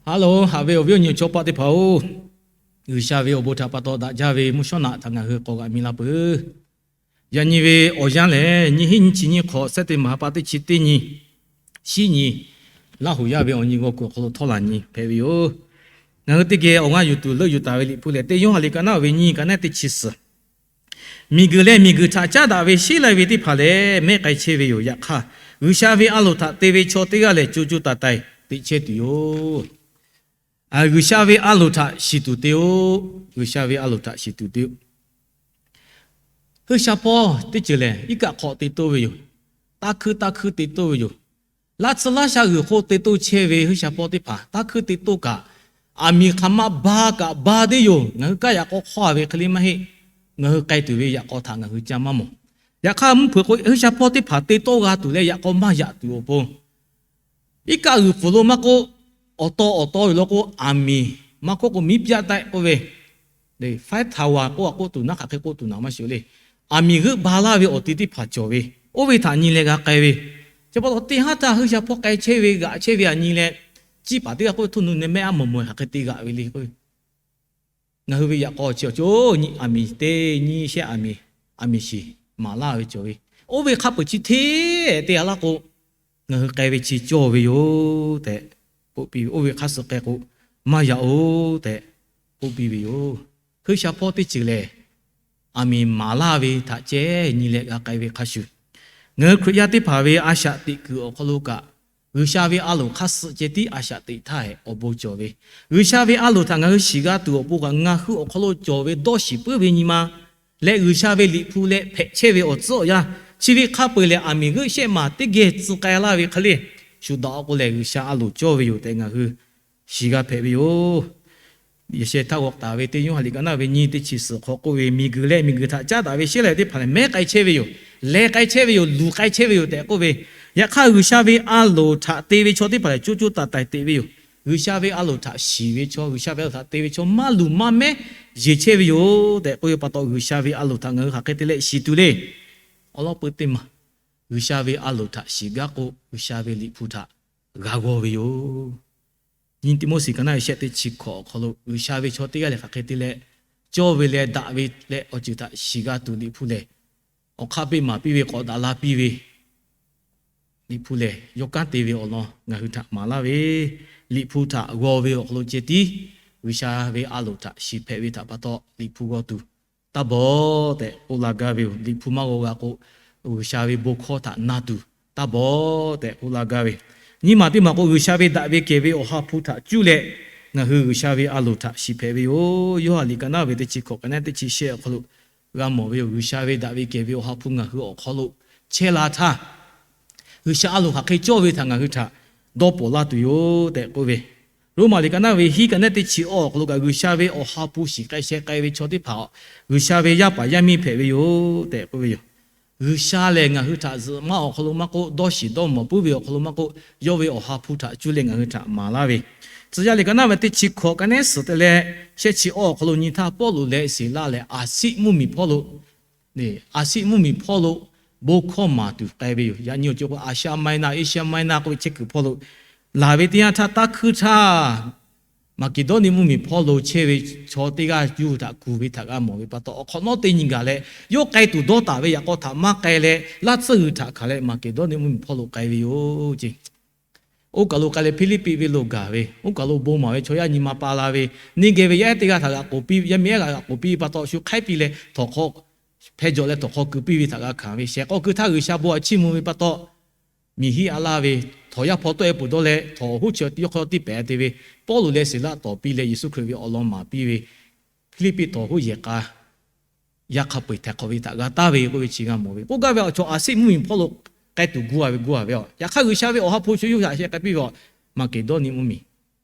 Hello, haꞈ ve awˬ viˉ awˬ nyi awˬ chawˇ paˆ teˇ hpaˍ-oˬ, G'uiˬsha ve awˬ bon htaꞈ pa taw daꞈ jaˇ ve mvuhˇ shawˉ naꞈ htaꞈ ngaˬ hui k'awꞈ g'aꞈ mi la peuˬ. Yaꞈ nyi ve awˬ yanˇ lehˬ, nyiˇ hinˉ nyiˇ chi nyiˇ hk'awꞈ, September ha pa teˇ chi teˇ nyi, shiˉ nyi, Laˇ huˍ yaˇ ve awˬ nyi g'aw kuiˬ awˬ hk'aw lo htawˇ laˬ nyi hpehꞈ ve yoˬ. Ngaˬ hui teˇ geh awˬ g'aˇ yuˬ tuˬ leuˆ yuˬ taˍ ve Liꞈ hpu lehˬ, Teˇ Yoˇhanˬ liꞈ ka naˉ ve nyiˇ ka naˉ teˇ chi suhˍ, miˬguiˬ leh miˬguiˬ htaꞈ caˉ daꞈ ve sheˉ lai ve teˇ hpaˍ lehˬ, mehˉ k'ai chehˇ ve yoˬ. Yaꞈ hk'aˇ, G'uiˬsha ve a loˍ htaꞈ te ve chaw teˇ g'aˇ lehˬ, co co taiˍ taiˍ teꞈ chehˇ tuˬ yoˬ. G'uiˬsha ve a loˍ htaꞈ shiˍ tuˬ te-o. G'uiˬsha ve a loˍ htaꞈ shiˍ tuˬ te-o. Hui sha hpawˇ teˇ ceuˬ lehˬ, iˉ kaˆ hk'awꞈ te toˆ ve yoˬ. Taˇ hkuiˇ taˇ hkuiˇ te toˆ ve yoˬ. Laˇ tsuhˇ laˇ sha g'uiˬ hk'oˆ te toˆ chehˇ ve hui sha hpawˇ teˇ hpaˍ taˇ hkuiˇ te toˆ kaꞈ, aˬ miˍ hk'aˬ ma ba kaꞈ ba teˇ yoˬ. Ngaˬ hui kaˇ yaꞈ k'aw hk'awˇ ve hk'e le maˇ heˆ. Ngaˬ hui k'ai tuˬ ve yaꞈ k'aw htaꞈ ngaˬ hui ca maˇ mawˬ. Yaꞈ hk'aˇ, mvuhˇ hpeuꞈ k'o hui sha hpawˇ teˇ hpaˍ te tawˆ g'a tuˬ leh yaꞈ k'aw maˇ yaꞈ tuˬ awˬ pon, iˉ kaˆ g'uiˬ pfuhˍ lo maˇ k'oˆ, awˬ taw awˬ taw yoˬ law k'o, aˬ miˍ maˇ k'oˆ k'o, miˉ pyaˆ taˆ k'oˆ ve, faiˉ htaˍ waˬ k'oˆ a k'oˆ tuˬ naˉ hk'aˬ hk'e k'oˆ tuˬ naˍ maˇ shiˍ le. Aˬ miˍ g'euˆ ba laˇ ve awˬ te teˇ hpaˍ cawˬ ve, oˇ ve htaꞈ nyi leh g'a k'ai ve. Chi pa taw teˇ haˉ htaˇ hui sha hpawˇ k'ai chehˇ ve g'aꞈ chehˇ ve aˬ nyi leh, ciˇ paˍ teˇ g'aˇ k'oˆ ve, htoˇ nu ne mehˆ aˉ mawˬ mawˬ hk'aˬ hk'e te g'aꞈ ve le k'oˆ ve. Ngaˬ hui ve yaꞈ k'aw chi awˬ co nyi aˬ miˍ teˇ nyi shehˆ aˬ miˍ, aˬ miˍ shiˍ maˍ laˇ ve cawˬ ve, oˇ ve hk'a peuˬ chi hteˇ te a laˇ k'o, ngaˬ hui k'ai ve chi cawˇ ve yoˬ tehꞈ k'oˆ piˇ ve, oˇ ve hk'aˇ suh k'ai k'o, maˇ yaꞈ-oˬ tehꞈ k'oˆ piˇ ve yoˬ. Hui sha hpawˇ teˇ ceuˬ lehˬ, aˬ miˍ maˍ laˇ ve htaꞈ ceh nyi leh g'a k'ai ve hk'a shuˍ, ngaˬ hui Hkriꞈ yaˇ teˇ hpaˍ ve a shaꞈ teꞈ kuiˬ awˬ hk'aw lo kaꞈ, G'uiˬsha ve a loˍ hk'aˇ suh ceh tiˉ a shaꞈ teꞈ htaˇ hehꞈ awˬ bon cawˬ ve, G'uiˬsha ve a loˍ htaꞈ ngaˬ hui shiˍ g'a tuˬ awˬ pon kaꞈ, ngaˬ hui awˬ hk'aw lo cawˬ ve dawˇ shiˍ puiˉ ve nyi ma leh G'uiˬsha ve Liꞈ hpu leh hpehꞈ chehˇ ve awˬ tcuhˉ awˬ yanˇ, chi ve hk'a peu-eˬ lehˬ, aˬ miˍ g'euˆ shehˆ maˬ teˇ geh tcuh k'ai laˇ ve hk'e le, shu daꞈ-aw k'o lehˬ, G'uiˬsha a loˍ cawˇ ve yoˬ tehꞈ ngaˬ hui shiˍ g'a hpehꞈ ve yoˬ. Yaꞈ sheh htaˇ g'aw taˍ ve Teˇ Yoˇhanˬ liꞈ ka naˉ ve nyiˇ teˇ chi suhˍ hk'aw k'oˆ ve, miˬguiˬ leh miˬguiˬ htaꞈ caˉ daꞈ ve sheˉ lai teˇ hpaˍ lehˬ, mehˉ k'ai chehˇ ve yoˬ. Leh k'ai chehˇ ve yoˬ. Luˬ k'ai chehˇ ve yoˬ tehꞈ k'oˆ ve, yaꞈ hk'aˇ G'uiˬsha ve a loˍ htaꞈ te ve chaw teˇ hpaˍ lehˬ, co co taiˍ taiˍ teꞈ ve yoˬ. G'uiˬsha ve a loˍ htaꞈ shiˍ ve chaw, G'uiˬsha ve a loˍ htaꞈ te ve chaw maˇ luˬ maˇ mehˉ yeˬ chehˇ ve yoˬ tehꞈ k'oˆ ve pa taw, G'uiˬsha ve a loˍ htaꞈ ngaˬ hui hk'aˬ hk'e te leh shiˍ tuˬ le. Awˬ lawn peu teˇ maˬ, G'uiˬsha ve a loˍ htaꞈ shiˍ gaˇ k'o, G'uiˬsha ve Liꞈ hpu htaꞈ g'a g'aw ve yoˬ. Nyiˇ Tiˆmoˉseˍ ka naˉ ve shehˆ teˇ chi hkawꞈ awˬ hk'aw lo, G'uiˬsha ve chaw teˇ g'aˇ lehˬ hk'aˬ hk'e te leh cawˇ ve leh daꞈ ve leh awˬ ceuˬ htaꞈ shiˍ g'a tuˬ Liꞈ hpu lehˬ, awˬ hk'aˇ beˆ maˍ piˇ ve k'awꞈ daꞈ la piˇ ve Liꞈ hpu lehˬ, yawˇ kanˉ te ve awˬ lawn ngaˬ hui htaꞈ maˍ laˇ ve, Liꞈ hpu htaꞈ g'aw ve awˬ hk'aw lo ceh tiˉ G'uiˬsha ve a loˍ htaꞈ shiˍ hpehꞈ ve htaꞈ pa taw, Liꞈ hpu g'aw tuˬ taˇ bawˬ tehꞈ k'oˆ la gaˇ ve yoˬ. Liꞈ hpu maˇ g'aw g'a k'o, G'uiˬsha ve bon hkawˇ htaꞈ na tuˬ taˇ bawˬ tehꞈ k'oˆ la gaˇ ve. Nyiˇ maˬ teˇ maˬ k'o, G'uiˬsha ve daꞈ ve kehˬ ve Awˬ ha hpu htaꞈ cuˇ leh, ngaˬ hui G'uiˬsha ve a loˍ htaꞈ shiˍ hpehꞈ ve yoˬ. Yoˇhanˬ liꞈ ka naˉ ve teˇ chi hkawꞈ ka naˉ teˇ chi shehˆ awˬ hk'aw lo g'a mawˬ ve yoˬ. G'uiˬsha ve daꞈ ve kehˬ ve Awˬ ha hpu ngaˬ hui awˬ hk'aw lo chehˇ la htaˇ, G'uiˬsha a loˍ hk'aˬ hk'e cawˇ ve htaꞈ ngaˬ hui htaꞈ dawˇ pawˍ laˇ tuˬ yoˬ tehꞈ k'oˆ ve. Roˉmaꞈ liꞈ ka naˉ ve hiˉ ka naˉ teˇ chi awˬ hk'aw lo kaꞈ, G'uiˬsha ve Awˬ ha hpu shiˍ k'ai sheh k'ai ve chaw teˇ hpaˍ, G'uiˬsha ve yaˇ paˍ yaˇ miˇ hpehꞈ ve yoˬ tehꞈ k'oˆ ve yoˬ. G'uiˬsha lehˬ, ngaˬ hui htaꞈ zuhꞈ maˇ awˬ hk'aw lo maˇ k'oˆ, dawˇ shiˍ dawˇ mawˬ puiˉ ve awˬ hk'aw lo maˇ k'oˆ, yawˇ ve Awˬ ha hpu htaꞈ cuˇ leh ngaˬ hui htaꞈ maˍ laˇ ve, Tcuh yaˇ liꞈ ka naˉ ve teˇ chi hkawꞈ ka naˉ suhˍ te leh shehˆ chi awˬ hk'aw lo nyi htaˇ, Pawˇluꞈ leh Siˍlaˆ lehˬ, Aˍsiˆ mvuhˇmiˬ hpawˇ lo Aˍsiˆ mvuhˇmiˬ hpawˇ lo bon hkawˇ maˍ tuˬ k'ai ve yoˬ. Yaꞈ nyi awˬ co k'o, Asia Minor, Asia Minor k'oˆ ve chehˇ kuiˬ hpawˇ lo laˬ ve teˇ yanˇ htaˇ, taˇ hkuiˇ htaˇ, Maˍkeˍdawˇniˆ mvuhˇmiˬ hpawˇ lo chehˇ ve chaw teˇ g'aˇ yuˇ htaꞈ kuˬ ve htaꞈ g'a mawˬ ve pa taw, awˬ hk'awꞈ nawˉ teˇ nyi gaˬ leh, yawˇ k'ai tuˬ dawˇ taˍ ve yaꞈ k'aw htaꞈ maˇ k'ai leh, laˇ tsuhˇ g'uiˬ htaꞈ hkanˍ leh Maˍkeˍdawˇniˆ mvuhˇmiˬ hpawˇ lo k'ai ve yoˬ ce. Oˇ kaˬ lo k'ai leh Hpiˇliˇpiˆ venˇ lo gaˬ ve, oˇ kaˬ lo bon maˍ ve chaw yaˇ nyi ma pa la ve, neˇ geh ve yaˇ ehˉ teˇ g'aˇ htaꞈ g'aꞈ k'oˍ piˇ, yaˇ miˇ ehˉ g'aꞈ k'oˍ piˇ ve pa taw, shu hk'aiˉ piˇ leh htawnˍ hk'aw hpeh jawꞈ leh htawnˍ hk'aw keu piˇ ve htaꞈ g'a hkanˍ ve, shehˍ k'aw keu htaˇ G'uiˬsha bon htaꞈ chiˇ mvuh ve pa taw, miˬ hiˉ a laˇ ve, htawnˍ yaˇ hpawˇ tawˆ e peuˬ dawˇ leh htawnˍ hoˉ chi yawˇ hk'aw tiˇ pehˍ te ve, Pawˇluꞈ leh Siˍlaˆ tawˍ piˇ leh Yeˍsuˆ Hkriꞈ ve awˬ lawn maˍ piˇ ve, Hpiˇliˇpiˆ htawnˍ hoˉ yehˬ k'a yaˇ hk'a peu-eˬ htaiˍ hk'awꞈ ve htaꞈ g'a taˍ ve k'oˆ ve chi g'a mawˬ ve. K'oˆ gaˇ ve awˬ chaw Aˍsiˆ mvuhˇmiˬ hpawˇ lo k'ai tuˬ gu a ve gu a ve a. Yaꞈ hk'aˇ G'uiˬsha ve Awˬ ha hpu shu yawˇ htaꞈ sheh k'ai piˇ ve a, Maˍkeˍdawˇniˆ mvuhˇmiˬ.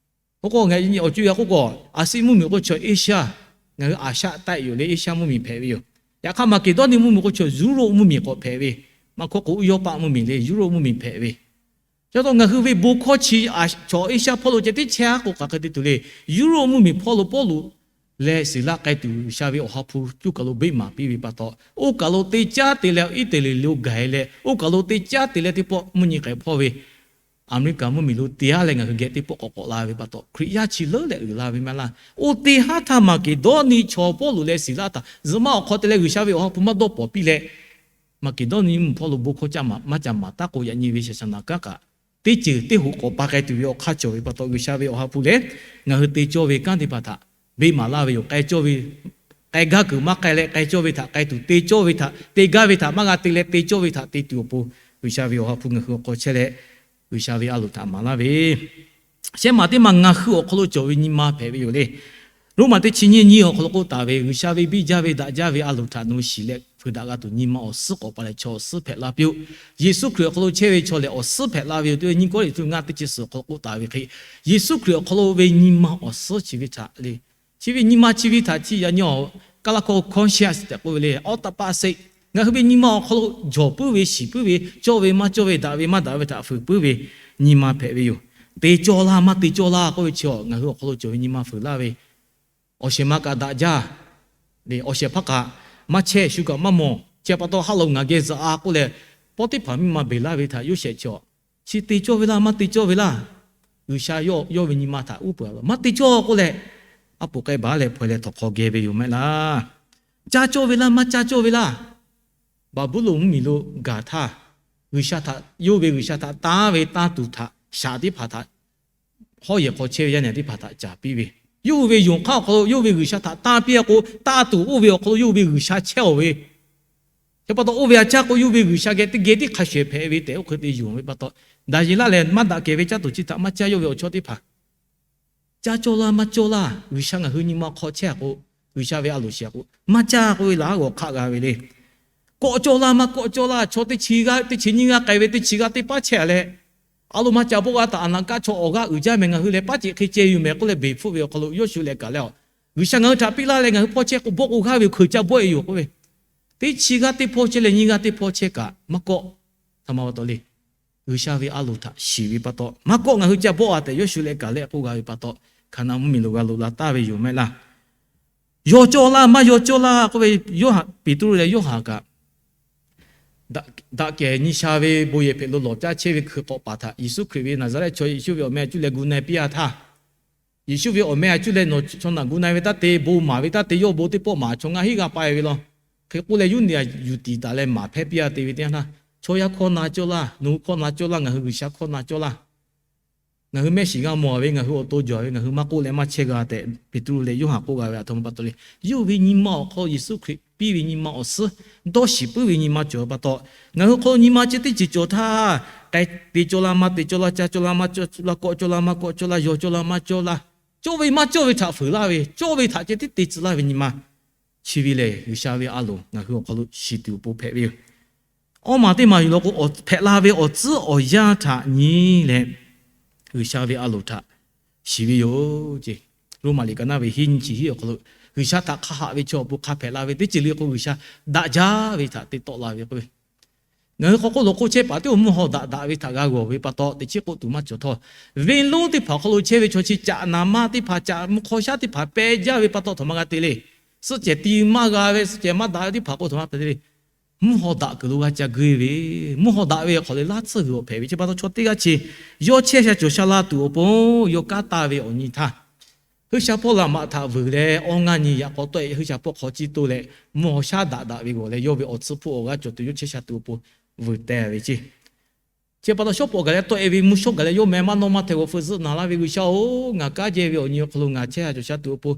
K'oˆ k'o, ngaˬ awˬ co a k'oˆ k'o, Aˍsiˆ mvuhˇmiˬ k'oˆ chaw Asia, ngaˬ hui Asia taˆ yoˬ le, Asia mvuhˇmiˬ hpehꞈ ve yoˬ. Yaꞈ hk'aˇ Maˍkeˍdawˇniˆ mvuhˇmiˬ k'oˆ chaw Yuˇroˆ mvuhˇmiˬ k'awꞈ hpehꞈ ve, maˇ hkawˇ k'o Uˇyawˇpaˆ mvuhˇmiˬ le, Yuˇroˆ mvuhˇmiˬ hpehꞈ ve. Chi pa taw ngaˬ hui ve bon hkawˇ chi chaw Asia hpawˇ lo ceh tiˉ chehˇ a k'o, hk'aˬ hk'e te tuˬ le. Yuˇroˆ mvuhˇmiˬ hpawˇ lo Pawˇluꞈ leh Siˍlaˆ k'ai tuˬ G'uiˬsha ve Awˬ ha hpu cuˇ kaˬ lo beˆ maˍ piˇ ve pa taw, oˇ kaˬ lo teˇ caˉ te leh Iˉtaˍleˍ lo gaˬ e leh, oˇ kaˬ lo teˇ caˉ te leh teˇ pawˆ mvuhˇ nyi k'ai hpawˇ ve Aˍmeˍriˆkaˍ mvuhˇmiˬ lo te haˉ leh ngaˬ hui geh teˇ pawˆ k'awꞈ k'awꞈ la ve pa taw, Hkriꞈ yaˇ chi leuˉ leh uiˍ la ve maˇ laˇ. Oˇ te haˉ htaˇ Maˍkeˍdawˇniˆ chaw Pawˇluꞈ leh Siˍlaˆ htaꞈ zuhꞈ maˇ awˬ hk'aw te leh G'uiˬsha ve awˬ ha hpu maˇ dawˇ pawˍ piˇ leh, Maˍkeˍdawˇniˆ mvuhˇmiˬ hpawˇ lo bon hkawˇ caˇ maˍ maˇ caˇ maˍ taˉ k'o, yaꞈ nyi ve shaˍ shaˍ naˍ kanˉ kaꞈ teˇ ceuˬ teˇ hoꞈ k'awꞈ pa k'ai tuˬ ve awˬ hk'aˇ cawˬ ve pa taw, G'uiˬsha ve awˬ ha hpu lehˬ ngaˬ hui te cawˇ ve kanˉ teˇ hpaˍ htaꞈ venˇ maˍ laˇ ve yoˬ. K'ai cawˇ ve, k'ai gaˇ kuiˬ maˇ k'ai leh k'ai cawˇ ve htaꞈ k'ai tuˬ, te cawˇ ve htaꞈ, te gaˇ ve htaꞈ maˇ g'a te leh te cawˇ ve htaꞈ te tuˬ awˬ pon, G'uiˬsha ve awˬ ha hpu ngaˬ hui awˬ hk'aw chehˇ leh, G'uiˬsha ve a loˍ htaꞈ maˍ laˇ ve shehˆ maˬ teˇ maˬ ngaˬ hui awˬ hk'aw lo cawˬ ve nyi ma hpehꞈ ve yoˬ le. Roˉmaꞈ teˇ chi nyiˇ nyiˇ awˬ hk'aw lo k'oˆ taˍ ve, G'uiˬsha ve biˇ jaˇ ve daꞈ jaˇ ve a loˍ htaꞈ nawˬ hui shiˍ leh hpeuꞈ daꞈ g'a tuˬ nyi ma awˬ suhˉ k'awꞈ pa leh chaw awˬ suhˉ hpehꞈ la piˇ-oˆ. Yeˍsuˆ Hkriꞈ awˬ hk'aw lo chehˇ ve chaw lehˬ awˬ suhˉ hpehꞈ la ve yoˬ tehꞈ nyiˇ Kawˇrenˍhtuˆ ngaˇ teˇ chi suhˍ awˬ hk'aw lo k'oˆ taˍ ve hk'e, Yeˍsuˆ Hkriꞈ awˬ hk'aw lo ve nyi ma awˬ suhˉ chi ve htaꞈ le, chi ve nyi ma chi ve htaꞈ chi yaꞈ nyi awˬ Kaˇlaˇ hkawˇ conscience tehꞈ k'oˆ ve le, awˉ taˇ paˆ seˆ, ngaˬ hui ve nyi ma awˬ hk'aw lo jawˬ puiˉ ve, shiˍ puiˉ ve, cawˇ ve maˇ cawˇ ve, daꞈ ve maˇ daꞈ ve htaꞈ fuiˍ puiˉ ve nyi ma hpehꞈ ve yoˬ. Te cawˇ laˇ maˇ te cawˇ laˇ k'oˆ ve chi a ngaˬ hui awˬ hk'aw lo cawˬ ve nyi ma fuiˍ laˇ ve, awˬ shehˍ ma kaꞈ daꞈ jaˇ, awˬ shehˍ hpaˇ kaꞈ maˇ chehˇ, shu kaꞈ maˇ mawˬ, chi pa taw ha lawˬ ngaˬ geh zuhꞈ-a k'oˆ leh, pawˇ teˇ hpaˍ miˇ ma beˬ laˇ ve htaꞈ Yoˇsehꞈ chi a, chi te cawˇ ve laˇ maˇ te cawˇ ve laˇ, G'uiˬsha yawˇ ve nyi ma htaꞈ uˉ peunˍ a, maˇ te cawˇ k'oˆ leh, a poˍ k'ai baˬ leh hpaw leh htawnˍ hk'aw geh ve yoˬ mehˆ laˇ. Caˇ cawˇ ve laˇ maˇ caˇ cawˇ ve laˇ. Baˍbuˍlonˍ mvuhˇmiˬ lo gaˬ htaˇ, G'uiˬsha htaꞈ, yawˇ ve G'uiˬsha htaꞈ tanˇ ve tanˇ tuˬ htaꞈ shaꞈ teˇ hpaˍ htaꞈ, hawˉ yehˬ hk'aw chehˇ ve yaˇ nehˬ teˇ hpaˍ htaꞈ caˍ piˇ ve, yawˇ hui ve yonˍ hk'aˇ awˬ hk'aw lo yawˇ ve G'uiˬsha htaꞈ tanˇ piˇ-a k'o, tanˇ tuˬ oˇ ve awˬ hk'aw lo yawˇ hui ve G'uiˬsha chehˇ-aˬ ve, chi pa taw oˇ ve a caˇ k'o yawˇ ve G'uiˬsha geh teˇ geh tiˉ hk'a shehˍ hpehꞈ ve tehꞈ oˇ hk'e te yonˍ ve pa taw, Daˍyeˍlaˆ lehˬ maˇ daꞈ kehˬ ve caˇ tuˬ chi htaꞈ maˇ caˇ. Yawˇ ve awˬ chawˇ teˇ hpaˍ caˇ cawˇ laˇ maˇ cawˇ laˇ, G'uiˬsha ngaˬ hui nyi ma hk'aw chehˇ-a k'o, G'uiˬsha ve a loˍ shiˍ-a k'o, maˇ caˇ k'oˆ ve laꞈ g'awˬ hk'aˆ g'a ve le. Kawˆ cawˇ laˇ maˇ kawˆ cawˇ laˇ, chaw teˇ chi g'aˇ teˇ chi nyiˇ g'aˇ k'ai ve teˇ chi g'aˇ teˇ paˉ chehˇ-a leh, a loˍ maˇ ca bawˆ g'a taꞈ, a naˍ kaˇ chaw awˬ g'aˇ uiˍ jaˇ mehˍ, ngaˬ hui lehˬ paˉ ceꞈ hk'e ceh yoˬ mehˍ k'oˆ leh beˬ hpfuhˆ ve awˬ hk'aw lo Yoˇshuˆ lehˬ kaꞈ leh, a, G'uiˬsha ngaˬ hui htaꞈ piˇ laˇ leh ngaˬ hui hpawˇ chehˇ k'o bawˆ k'o g'aˇ ve hkeuꞈ ca bawˆ-e yoˬ k'oˆ ve, teˇ chi g'aˇ teˇ hpawˇ chehˇ leh nyiˇ g'aˇ teˇ hpawˇ chehˇ kaꞈ maˇ kawˆ. Htaꞈ ma pa taw le, G'uiˬsha ve a loˍ htaꞈ shiˍ ve pa taw maˇ kawˆ, ngaˬ hui ca bawˆ-a tehꞈ Yoˇshuˆ lehˬ kaꞈ leh k'oˆ g'a ve pa taw, Hkaˍnanˍ mvuhˇmiˬ lo g'a loꞈ la taˍ ve yoˬ mehˆ laˇ. Yaw cawˇ laˇ maˇ yaw cawˇ laˇ k'oˆ ve, Yoˇhanˬ, Peˍtruˆ leh Yoˇhanˬ kaꞈ daꞈ kehˬ nyi sha ve bon yehˬ hpehꞈ lo lawˬ caˇ chehˇ ve hkui k'awꞈ paˍ htaꞈ Yeˍsuˆ Hkriꞈ ve Naˍzaˍrehˆ chaw Yeˍsuˆ ve awˬ meh a cuˇ leh gu na-e piˇ-a htaˇ, Yeˍsuˆ ve awˬ meh a cuˇ leh nawˬ chaw naꞈ gu na-e ve taˇ te, bon maˍ ve taˇ te, yawˇ bon teˇ pawˆ maˍ chaw ngaˇ hinˉ g'a pa-e ve law. Hk'e k'oˆ leh Yuˇdaꞈ yuˬ tiˍ taˍ leh maˍ hpehˇ piˇ-a te ve teˇ yanˇ htaˇ, chaw yaˇ hkawˇ na cawˇ laˇ, nawˬ hui hkawˇ na cawˇ laˇ, ngaˬ hui G'uiˬsha hkawˇ na cawˇ laˇ, ngaˬ hui mehˆ shiˍ g'a mawˬ-a ve, ngaˬ hui awˬ to jaw-a ve, ngaˬ hui maˇ k'oˆ leh maˇ chehˇ g'a tehꞈ Peˍtruˆ leh Yoˇhanˬ k'oˆ g'a ve. Aˬ htoꞈ ma pa taw le, yawˇ ve nyi ma awˬ hk'aw Yeˍsuˆ Hkriꞈ piˇ ve nyi ma awˬ suhˉ dawˇ shiˍ puiˉ ve nyi ma cawˬ ve pa taw, ngaˬ hui hk'aw lo nyi ma chi teˇ ceuˬ cawˬ htaˇ, k'ai te cawˇ laˇ maˇ te cawˇ laˇ, caˇ cawˇ laˇ maˇ caˇ laˇ, kawˆ cawˇ laˇ maˇ kawˆ cawˇ laˇ, yaw cawˇ laˇ maˇ cawˇ laˇ, cawˇ ve maˇ cawˇ ve htaꞈ fuiˍ laˇ ve, cawˇ ve htaꞈ ceh tiˉ te tcuh laˇ ve nyi ma chi ve lehˬ, G'uiˬsha ve a loˍ ngaˬ hui awˬ hk'aw lo shiˍ tuˬ awˬ pon hpehꞈ ve yoˬ. Awˇ maˬ teˇ maˬ yuˬ law k'o, hpehꞈ la ve awˬ tcuhˉ awˬ yanˇ htaꞈ nyi leh, G'uiˬsha ve a loˍ htaꞈ shiˍ ve yoˬ ce. Roˉmaꞈ liꞈ ka naˇ ve hiˉ nyi chi hiˉ awˬ hk'aw lo, G'uiˬsha htaꞈ hk'a haꞈ ve chaw awˬ pon hk'a hpehꞈ la ve teˇ ceuˬ le k'o, G'uiˬsha daꞈ jaˇ ve htaꞈ te tawˆ la ve k'o, ngaˬ hui hk'aw k'oˆ lo k'oˆ chehˇ paˍ teˇ oˇ mvuhˇ haw daꞈ daꞈ ve htaꞈ g'a g'awˬ ve pa taw, teꞈ chiˉ k'oˆ tuˬ maˇ cawˬ htawˇ, venˇ lonˉ teˇ hpaˍ hk'aw lo chehˇ ve chaw chi caꞈ naˍ ma teˇ hpaˍ, caꞈ mvuhˇ hk'aw shaˉ teˇ hpaˍ pehˇ jaˇ ve pa taw, htaꞈ ma g'a te le. Suhˆ cehˬ ti maˇ g'a ve, suhˆ cehˬ maˇ daꞈ ve teˇ hpaˍ k'o, htaꞈ ma te le. Mvuhˇ haw daꞈ kuiˬ lo g'a ca guˇ ve, mvuhˇ haw daꞈ ve awˬ hk'aw lo laˇ tsuhˇ g'uiˬ awˬ hpehꞈ ve chi pa taw, chaw teˇ g'aˇ chi yawˇ chehˇ sha cawˬ sha la tuˬ awˬ pon yawˇ kanˉ taˇ ve awˬ nyi htaˇ, G'uiˬsha hpawˇ laꞈ maꞈ htaꞈ vuiˬ leh awˇ ngaˇ nyi yaꞈ k'aw tawˆ-e G'uiˬsha hpawˇ hk'aw ciˇ toˇ leh, mvuhˇ haw shaˉ daꞈ daꞈ ve g'awˬ leh yawˇ ve awˬ tsuhˇ hpfuhˆ awˬ g'aˇ cawˬ tuˬ yawˇ chehˇ sha tuˬ awˬ pon vuiˬ teh ve ce. Chi pa taw, shawˉ pawˍ gaˬ leh tawˆ-e ve mvuhˇ shawˉ gaˬ leh yawˇ meh maˇ nawˇ maˇ hteh g'aw feu zuhˆ naˍ laˇ ve, G'uiˬsha-oˬ, ngaˬ kanˉ jehˇ ve awˬ nyi awˬ hk'aw lo ngaˬ chehˇ sha cawˬ sha tuˬ awˬ pon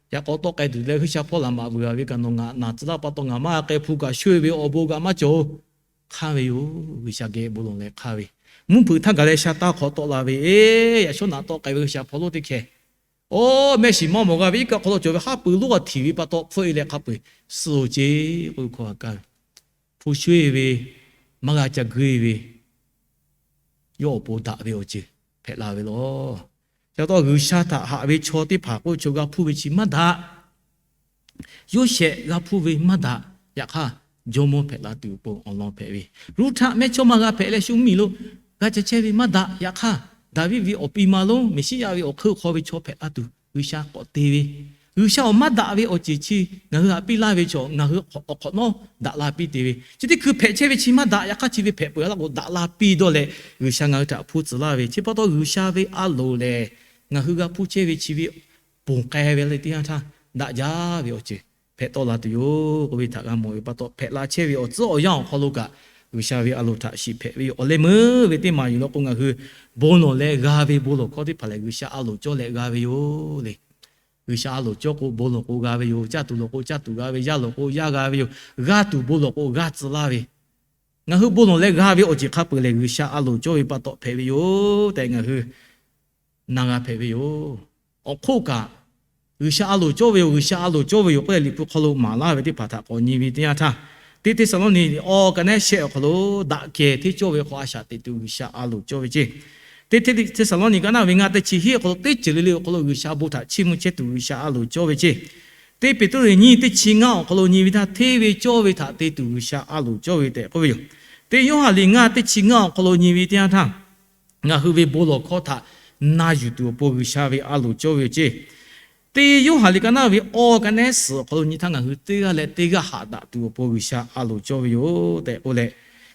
yaꞈ k'aw tawˆ k'ai tuˬ leh G'uiˬsha hpawˇ laꞈ maꞈ vuiˬ-a ve kaꞈ nawˬ ngaˬ naˬ tcuh laˇ pa taw, ngaˬ maˇ k'ai hpu kaꞈ shoˆ-e ve awˬ bon kaꞈ maˇ cawˬ-oˬ. Hk'aˇ ve yoˬ. G'uiˬsha geh bon lawˬ leh hk'aˇ ve, mvuhˇ hpuꞈ htaˇ gaˬ leh sha taˇ hk'awꞈ tawˆ la ve, e, yaꞈ shawˉ naꞈ tawˆ k'ai ve G'uiˬsha hpawˇ lonˉ teˇ hkeh, oˇ, mehˆ shiˍ maˇ mawˬ g'a ve iˉ kaˆ hk'aw lo cawˬ ve haˉ pui lonˉ a htiˍ ve pa taw, hpfuhˆ-e leh hk'a peu-eˬ suh-oˬ ce k'oˆ ve hkawˇ g'a kaˇ ve, hpu shoˆ-e ve, maˇ g'a ca guˇ-e ve, yawˇ awˬ pon daꞈ ve awˬ ceuˬ hpehꞈ la ve law. Ca taw G'uiˬsha htaꞈ haꞈ ve chaw teˇ hpaˍ k'oˆ ve chaw g'a hpuˇ ve chi maˇ daꞈ. Yoˇsehꞈ g'a hpuˇ ve maˇ daꞈ. Yaꞈ hk'aˇ, jawˇmawˇ hpehꞈ la tuˬ awˬ pon awˬ lawn hpehꞈ ve, Ruˇhtaˆ mehˇchawˇma g'a hpehꞈ leh shu mvuhˇmiˬ lo g'a ca chehˇ ve maˇ daꞈ. Yaꞈ hk'aˇ, Daˍviˆ ve awˬ pi ma lonˉ Meˍsiˉyaꞈ ve awˬ hk'eun hk'aw ve chaw hpehꞈ la tuˬ G'uiˬsha k'awꞈ te ve, G'uiˬsha awˬ maˇ daꞈ ve awˬ ceuˬ chi ngaˬ hui htaꞈ piˇ laˇ ve chaw, ngaˬ hui awˬ hk'awꞈ nawˉ daꞈ la piˇ te ve. Chi teˇ hkui hpehꞈ chehˇ ve chi maˇ daꞈ, yaꞈ hk'aˇ chi ve hpehꞈ peuˬ laˇ k'o daꞈ la piˇ dawˇ leh, G'uiˬsha ngaˬ hui htaꞈ hpuˇ tcuh laˇ ve. Chi pa taw G'uiˬsha ve a loˍ lehˬ, ngaˬ hui g'a hpuˇ chehˇ ve chi ve ponˬ k'ai ve le teˇ yanˇ htaˇ, daꞈ jaˇ ve awˬ ceuˬ hpehꞈ tawˆ la tuˬ yoˬ k'oˆ ve htaꞈ g'a mawˬ ve pa taw, hpehꞈ la chehˇ ve awˬ tcuhˉ awˬ yanˇ awˬ hk'aw lo kaꞈ, G'uiˬsha ve a loˍ htaꞈ shiˍ hpehꞈ ve yoˬ. Awˬ leh meuˇ ve teˇ maˬ yuˬ law k'o, ngaˬ hui bon lawˬ leh g'a ve bon lawˬ hkawˇ teˇ hpaˍ lehˬ, G'uiˬsha a loˍ cawˇ leh g'a ve yoˬ le. G'uiˬsha a loˍ cawˇ k'o, bon lawˬ k'o g'a ve yoˬ. Caˇ tuˬ lawˬ k'o, caˇ tuˬ g'a ve. Yaˇ lawˬ k'o, yaˇ g'a ve yoˬ. G'aˇ tuˬ bon lawˬ k'o, g'aˇ tcuh laˇ ve. Ngaˬ hui bon lawˬ leh g'a ve awˬ ceuˬ hk'a peu-eˬ lehˬ, G'uiˬsha a loˍ cawˇ ve pa taw hpehꞈ ve yoˬ tehꞈ ngaˬ hui na g'a hpehꞈ ve yoˬ. Awˬ hk'oˆ kaꞈ, G'uiˬsha a loˍ cawˇ ve yoˬ, G'uiˬsha a loˍ cawˇ ve yoˬ k'oˆ leh Liꞈ hpu hk'aw lo maˍ laˇ ve teˇ hpaˍ htaꞈ k'awꞈ nyi ve teˇ yanˇ htaˇ, teˇ Hteˇsaˍlawˇniˆ awˬ ka nehˉ shehˆ awˬ hk'aw lo daꞈ kehˬ hteˇ cawˇ ve hk'aw a shaꞈ teꞈ tuˬ G'uiˬsha a loˍ cawˇ ve ceˇ. Teˇ Hteˇsaˍlawˇniˆ ka naˉ ve ngaˇ teˇ chi hiˆ awˬ hk'aw lo teˇ ceuˬ le le awˬ hk'aw lo G'uiˬsha bon htaꞈ chiˇ mvuh chehˇ tuˬ G'uiˬsha a loˍ cawˇ ve ceˇ. Teˇ Peˍtruˆ nyiˇ teˇ chi ngaˇ awˬ hk'aw lo nyi ve htaˇ, hteˇ ve cawˇ ve htaꞈ te tuˬ G'uiˬsha a loˍ cawˇ ve tehꞈ k'oˆ ve yoˬ. Teˇ Yoˇhanˬ liꞈ ngaˇ teˇ chi ngaˇ awˬ hk'aw lo nyi ve teˇ yanˇ htaˇ, ngaˬ hui ve bon lawˬ hkawˇ htaꞈ na yuˬ tuˬ awˬ pon G'uiˬsha ve a loˍ cawˇ ve yoˬ ceˇ. Teˇ Yoˇhanˬ liꞈ ka naˉ ve awˬ ka nehˉ suhˍ awˬ hk'aw lo nyi htaˇ, ngaˬ hui teˇ g'aˇ leh teˇ g'aˇ haꞈ daꞈ tuˬ awˬ pon G'uiˬsha a loˍ cawˇ ve yoˬ tehꞈ k'oˆ leh,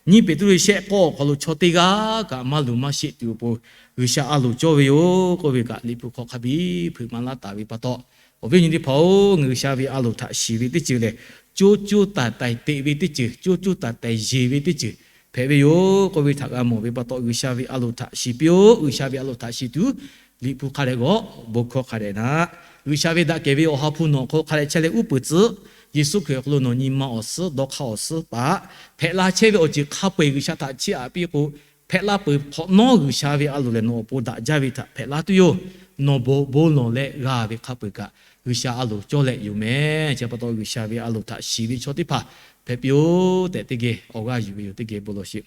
nyiˇ Peˍtruˆ shehˆ k'awˇ awˬ hk'aw lo chaw teˇ g'aˇ kaꞈ maˇ luˬ maˇ sheˆ tuˬ awˬ pon G'uiˬsha a loˍ cawˇ ve yoˬ k'oˆ ve kaꞈ, Liꞈ hpu hk'aw hk'a biˇ hpeuꞈ maˍ laˇ taˍ ve pa taw, awˬ viˉ nyi teˇ hpaˍ-oˬ, ngaˬ G'uiˬsha ve a loˍ htaꞈ shiˍ ve teˇ ceuˬ lehˬ, coˇ coˇ taiˍ taiˍ teꞈ ve teˇ ceuˬ, coˇ coˇ taiˍ taiˍ yeˬ ve teˇ ceuˬ hpehꞈ ve yoˬ k'oˆ ve htaꞈ g'a mawˬ ve pa taw, G'uiˬsha ve a loˍ htaꞈ shiˍ piˇ-oˆ. G'uiˬsha ve a loˍ htaꞈ shiˍ tuˬ, Liꞈ hpu hk'a dehꞈ g'awˆ, bon hkawˇ hk'a dehꞈ naꞈ, G'uiˬsha ve daꞈ kehˬ ve awˬ ha hpu nawˬ hk'aw hk'a dehꞈ chehˇ leh uˉ peunˍ tcuhˉ. Yeˍsuˆ Hkriꞈ awˬ hk'aw lo nawˬ nyi ma awˬ suhˉ, dawˇ hk'aˇ awˬ suhˉ paˍ, hpehꞈ la chehˇ ve awˬ ceuˬ hk'a peu-eˬ G'uiˬsha htaꞈ chiˇ aꞈ piˇ k'o, hpehꞈ la peuˬ hk'awꞈ nawˉ G'uiˬsha ve a loˍ lehˬ nawˬ awˬ pon daꞈ jaˇ ve htaꞈ hpehꞈ laˇ tuˬ yoˬ. Nawˬ bon bon lawˬ leh g'a ve hk'a peu-eˬ kaꞈ, G'uiˬsha a loˍ cawˇ leh yoˬ mehˍ. Chi pa taw G'uiˬsha ve a loˍ htaꞈ shiˍ ve chaw teˇ hpaˍ hpehꞈ piˇ-oˆ tehꞈ teˇ geh awˬ g'aˇ yuˬ ve yoˬ. Teˇ geh bon lawˬ sheˍ.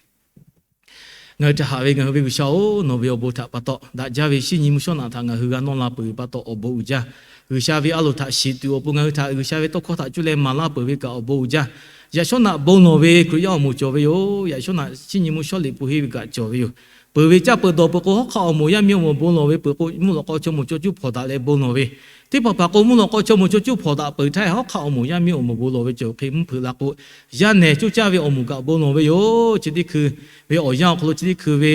Ngaˬ hui htaꞈ haꞈ ve ngaˬ hui ve G'uiˬsha-oˬ, nawˬ ve awˬ bon htaꞈ pa taw daꞈ jaˇ ve shinˉ nyi mvuhˇ shawˉ naꞈ htaꞈ ngaˬ hui g'a nawˇ la peuˬ ve pa taw awˬ bon uiˍ jaˇ. G'uiˬsha ve a loˍ htaꞈ shiˍ tuˬ awˬ pon ngaˬ hui htaꞈ G'uiˬsha ve tawˇ hkawˇ htaꞈ cuˇ leh maˍ laˇ peuˬ ve kaꞈ awˬ bon uiˍ jaˇ. Yaꞈ shawˉ naꞈ bon lawˬ ve Hkriꞈ yaˇ awˬ moˍ cawˬ ve yoˬ. Yaꞈ shawˉ naꞈ shinˉ nyi mvuhˇ shawˉ Liꞈ hpu henˇ ve kaꞈ cawˬ ve yoˬ. Peuˬ ve caˇ peuˬ dawˬ peuˬ k'o, hawˉ hk'aˆ awˬ moˍ yaˇ miˇ awˬ moˍ bon lawˬ ve peuˬ k'o, mvuhˇ lawꞈ k'aw chaw moˍ caw cuˇ hpawnˬ daꞈ leh bon lawˬ ve, teˇ hpaˍ hpaˍ k'o mvuhˇ lawꞈ k'aw chaw moˍ caw cuˇ hpawnˬ daꞈ peuˬ htaˇ, hawˉ hk'aˆ awˬ moˍ yaˇ miˇ awˬ moˍ bon lawˬ ve cawˬ hk'e mvuhˇ hpeuꞈ la k'o, yaˇ nehˬ coˇ caˇ ve awˬ moˍ kaꞈ bon lawˬ ve yoˬ. Chi teˇ hkui ve awˬ yanˇ awˬ hk'aw lo chi teˇ hkui ve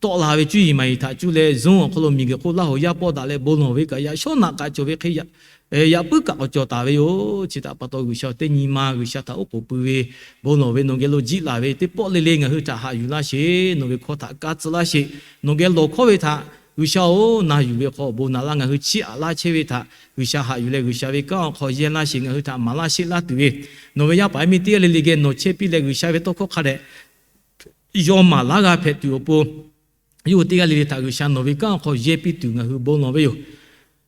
tawˆ la ve cuˇ yiˍ maˍ yiˍ htaꞈ cuˇ leh Zoom awˬ hk'aw lo miˬguiˬ hk'oˆ laˇ hoꞈ yaˇ pawˆ daꞈ leh bon lawˬ ve kaꞈ, yaꞈ shawˉ naꞈ kaꞈ cawˬ ve hk'e, yaꞈ puiˉ kaꞈ k'awꞈ cawˬ taˍ ve yoˬ. Chi htaꞈ pa taw G'uiˬsha teˇ nyi ma G'uiˬsha htaꞈ oˉ k'oˍ pui ve, bon lawˬ ve nawˬ geh lo jiˆ laˬ ve teˇ pawˆ le le ngaˬ hui htaꞈ haꞈ yuˬ laˇ sheˍ. Nawˬ ve hkawˇ htaꞈ kaˇ tcuh laˇ sheˍ. Nawˬ geh lawˬ hkawˇ ve htaꞈ G'uiˬsha-oˬ, na yuˬ ve hk'aw awˬ bon naꞈ laˇ. Ngaˬ hui chiˇ aꞈ laˇ chehˇ ve htaꞈ G'uiˬsha haꞈ yuˬ leh G'uiˬsha ve kanˉ awˬ hk'aw yehˇ laˇ sheˍ. Ngaˬ hui htaꞈ maˍ laˇ sheˆ laˇ tuˬ ve, nawˬ ve yaˇ paˍ yaˇ miˇ teˇ g'aˇ le le geh nawˬ chehˇ piˇ leh G'uiˬsha ve tawˇ hkawˇ hk'a dehꞈ yawˇ maˍ laˇ g'a hpehꞈ tuˬ awˬ pon, yawˇ hui teˇ g'aˇ le le htaꞈ G'uiˬsha nawˬ ve kanˉ awˬ hk'aw yehˇ piˇ tuˬ ngaˬ hui bon lawˬ ve yoˬ.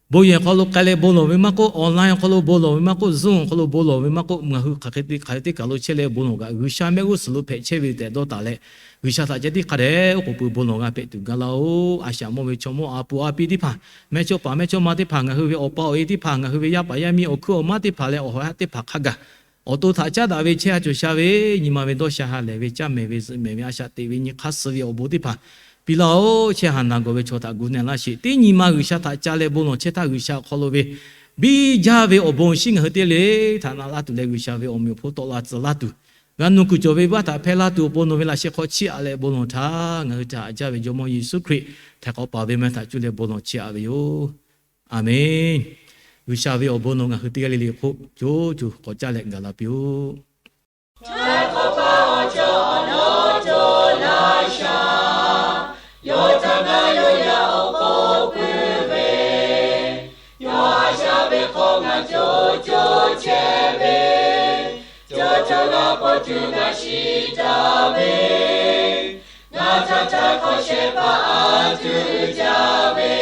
Bon yehˬ hk'aw lo k'ai leh bon lawˬ ve maˇ k'oˆ, online awˬ hk'aw lo bon lawˬ ve maˇ k'oˆ, Zoom awˬ hk'aw lo bon lawˬ ve maˇ k'oˆ, ngaˬ hui hk'aˬ hk'e te hk'aˬ hk'e te kaˬ lo chehˇ leh bon lawˬ kaꞈ, G'uiˬsha mehˆ g'uˇ suhˍ lo hpehꞈ chehˇ ve tehꞈ dawˇ taˍ leh, G'uiˬsha htaꞈ ceh tiˉ hk'a dehꞈ oˉ k'oˍ pui bon lawˬ g'a hpehꞈ tuˬ gaˬ laˇ-oˬ. A shaꞈ mawˇ ve chaw mawˇ a pu a pi teˇ hpaˍ, mehˇchawˇ paˍ mehˇchawˇma teˇ hpaˍ, ngaˬ hui ve awˬ pa awˬ e teˇ hpaˍ, ngaˬ hui ve yaˇ paˍ yaˇ miˇ awˬ hkuiˉ awˬ maˉ teˇ hpaˍ leh awˬ hawˍ yaˇ teˇ hpaˍ hk'a gaˬ awˬ to htaꞈ caˉ daꞈ ve chehˇ ha cawˬ sha ve, nyi ma ve dawˇ sha ha lehˬ ve, caˇ mehˍ ve zuhꞈ mehˍ ve, a shaꞈ teꞈ ve nyi hk'aˇ suh ve awˬ bon teˇ hpaˍ piˇ laˇ-oˬ. Chehˇ ha naˬ gawˬ ve chaw htaꞈ gu na laˇ sheˍ. Teˇ nyi ma G'uiˬsha htaꞈ ca leh bon lawˬ chehˇ htaˇ, G'uiˬsha awˬ hk'aw lo ve biˇ jaˇ ve awˬ bon awˬ shinˉ ngaˬ hui teˇ g'aˇ le le htaꞈ naꞈ laˇ tuˬ leh, G'uiˬsha ve awˬ meꞈ awˬ hponˇ tawˆ la tcuh laˇ tuˬ, g'a nuˇ kuiˬ cawˬ ve vaˇ htaꞈ hpehˇ laˇ tuˬ awˬ pon nawˬ ve laꞈ sheh hk'aw chiˇ aꞈ leh bon lawˬ htaˇ, ngaˬ hui htaꞈ haꞈ jaˇ ve Jawˇmawˇ Yeˍsuˆ Hkriꞈ htaiˍ hk'awꞈ paˍ ve meh htaꞈ cuˇ leh bon lawˬ chiˇ aꞈ ve yoˬ. Aˍmenˍ. G'uiˬsha ve awˬ bon nawˬ ngaˬ hui teˇ g'aˇ le le hk'oˆ co co k'awꞈ caˇ leh gaˬ la piˇ-oˆ. Htaiˍ hk'awꞈ paˍ awˬ cawˬ awˬ nawˉ co laˇ shaˍ, yawˇ htaꞈ ngaˬ yawˇ yaˇ awˬ hk'oˆ puiˉ ve, yawˇ a shaꞈ ve hk'aw ngaˬ co co chehˇ ve, co co la k'awꞈ tuˬ ngaˬ shiˍ taˍ ve, ngaˬ htaꞈ htaiˍ hk'awꞈ shehˍ hpaˇ a tuˬ jaˇ ve,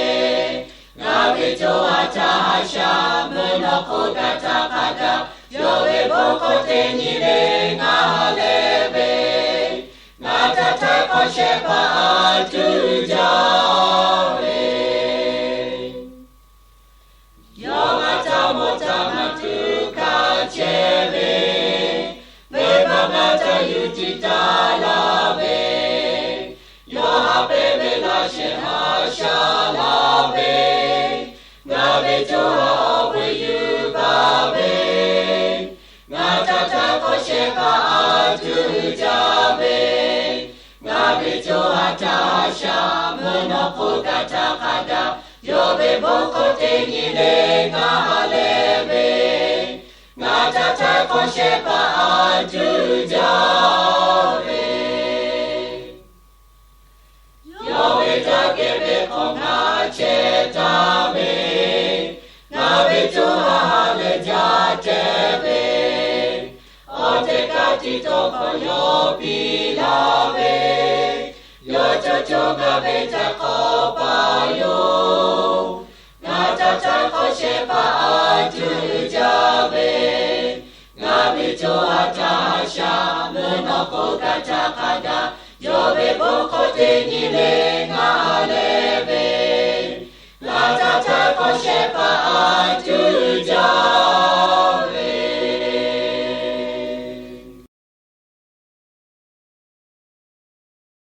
ngaˬ ve co ha htaˇ a shaꞈ mvuhˇ naw hk'oˆ kaꞈ htaˇ hk'a gaˬ, yawˇ ve bon hkawˇ teˇ nyi le ngaˬ leh ve, ngaˬ htaꞈ htaiˍ hk'awꞈ shehˍ hpaˇ a tuˬ jaˇ ve, yawˇ ngaˬ htaꞈ mawˇ htaꞈ ngaˬ tuˬ hkanˍ chehˇ ve, venˇbaˆ ngaˬ htaꞈ yuˬ tiˉ taˍ laˇ ve, yawˇ haꞈ pehnˇ ve laꞈ sheh haꞈ shaˉ laˇ ve, ngaˬ ve co ha Mvuhˇ naw hk'oˆ kaꞈ htaˇ hk'a gaˬ, yawˇ ve bon hk'oˆ teˇ nyi le ngaˬ ha lehˬ ve, ngaˬ ca htaiˍ hk'awꞈ shehˍ hpaˇ a cuˇ jaˇ ve, yawˇ ve daꞈ kehˬ ve hk'awꞈ ngaˬ chehˇ taˍ ve, ngaˬ ve co ha ha leh jaˇ chehˇ ve, awˬ tehˬ kaꞈ tiˇ tawˇ hkawˇ yawˇ piˇ laˇ ve, yawˇ cawˬ cawˬ gaˇ ve htaꞈ k'awꞈ paˍ yoˬ. Ngaˬ ca htaiˍ hk'awꞈ shehˍ hpaˇ a cuˇ jaˇ ve, ngaˬ ve co ha htaˇ shaˍ mvuhˇ naw hk'oˆ kaꞈ htaˇ hk'a gaˬ, yawˇ ve bon hk'oˆ teˇ nyi le